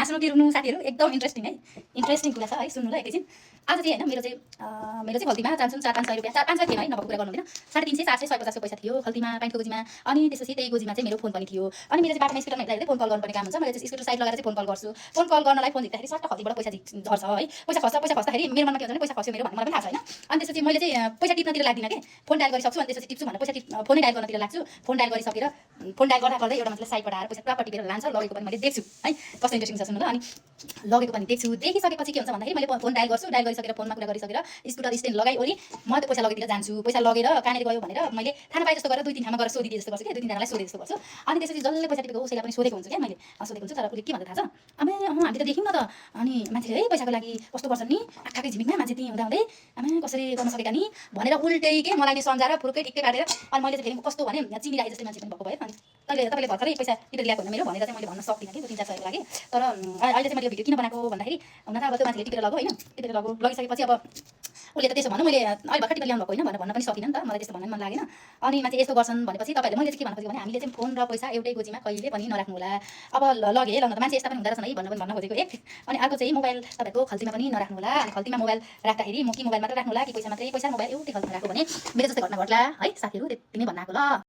हाँस्नु कि रुनु साथीहरू एकदम इन्ट्रेस्टिङ है, इन्ट्रेस्टिङ कुरा छ है, सुन्नु ल एकैछिन। आज चाहिँ होइन मेरो चाहिँ खल्तीमा जान्छौँ 400-500 रुपियाँ, 400-500 थिएन है, नभएको कुरा गर्नु हुँदैन, 350, 400, 150 पैसा थियो खल्तीमा पाइन्टको गोजीमा। अनि त्यसपछि त्यही गोजीमा चाहिँ मेरो फोन पनि थियो। अनि मेरो चाहिँ बाटोमा स्कुटरमा हिँड्दाखेरि फोन कल गर्नुपर्ने काम हुन्छ। मैले चाहिँ स्कुटर साइड लगाएर चाहिँ फोन कल गर्छु। फोन कल गर्नलाई फोन झिक्दाखेरि सट्ट खल्तीबाट पैसा झर्छ है, पैसा खस्दाखेरि मेरो मनमा के हुन्छ भने पैसा खस्यो मेरो भन्ने मलाई पनि थाहा छ होइन। अनि त्यसपछि मैले चाहिँ पैसा टिप्नतिर लाग्दिनँ कि, फोन डायल गरिसक्छु अनि त्यसपछि टिप्छु भनेर पैसा फोनै डायल गर्नतिर लाग्छु। फोन डायल गरिसकेर फोन डायल गर्दा गर्दै एउटा मान्छेले साइडबाट आएर पैसा पुरा टिपेर लान्छ, लगेको पनि मैले देख्छु है, कस्तो इन्ट्रेस्टिङ छ सुन्नु ल। अनि लगेको पनि देख्छु, देखिसकेपछि के हुन्छ भन्दाखेरि मैले फोन डायल गर्छु, डायल गरिसकेर फोनमा कुरा गरिसकेर स्कुटर स्ट्यान्ड लगाइओरी म त्यो पैसा लगेतिर जान्छु। पैसा लगेर कहाँनिर गयो भनेर मैले थाहा नपाए जस्तो गरेर 2-3 ठाउँमा गएर सोधिदिए जस्तो गर्छु कि, 2-3 जनालाई सोधे जस्तो गर्छु। अनि त्यसपछि जसले पैसा टिपेको उसैलाई पनि सोधेको हुन्छु क्या मैले, सोधेको हुन्छु। तर उसले के भन्छ थाहा छ, आमे हामीले त देख्यौँ न त, अनि मान्छेले है पैसाको लागि कस्तो गर्छन् नि, आँखाकै झिमिकमा मान्छे त्यहीँ हुँदा हुँदै आमा कसरी गर्न सकेका नि भनेर उल्टै के मलाई नि सम्झाएर फुरुकै ठिक्कै पारेर। अनि मैले चाहिँ फेरि कस्तो भने चिनी राखे जस्तै मान्छे पनि भएको भए। अनि तपाईँले भर्खरै पैसा टिपेर ल्याएको होइन मेरो भनेर चाहिँ मैले भन्न सक्दिनँ कि 2-3-4 सयको लागि। तर अहिले चाहिँ मैले यो भिडियो किन बनाएको भन्दाखेरि हुन त अब त्यो मान्छेले टिपेर लग्यो होइन, टिपेर लगिसकेपछि अब उसले त त्यसो भन्नु, मैले अहिले भर्खर टिपेर ल्याउनु भएको होइन भनेर भन्न पनि सकिनँ नि त, मलाई त्यस्तो भन्न मन लागेन। अनि मान्छे यस्तो गर्छन् भनेपछि तपाईँहरूले मैले चाहिँ के भन्न खोजेको भने हामीले चाहिँ फोन र पैसा एउटै गोजीमा कहिले पनि नराख्नु होला। अब लगे लग्न त मान्छे यस्ता पनि हुँदो रहेछन् है भन्न खोजेको एक। अनि अर्को चाहिँ मोबाइल तपाईँको खल्तीमा पनि नराख्नु होला। अनि खल्तीमा मोबाइल राख्दाखेरि म कि मोबाइल मात्र राख्नु होला कि पैसा मोबाइल एउटै खल्तीमा राख्नु भने मेरो जस्तै घटना घट्ला है साथीहरू, त्यति नै भन्न आएको ल।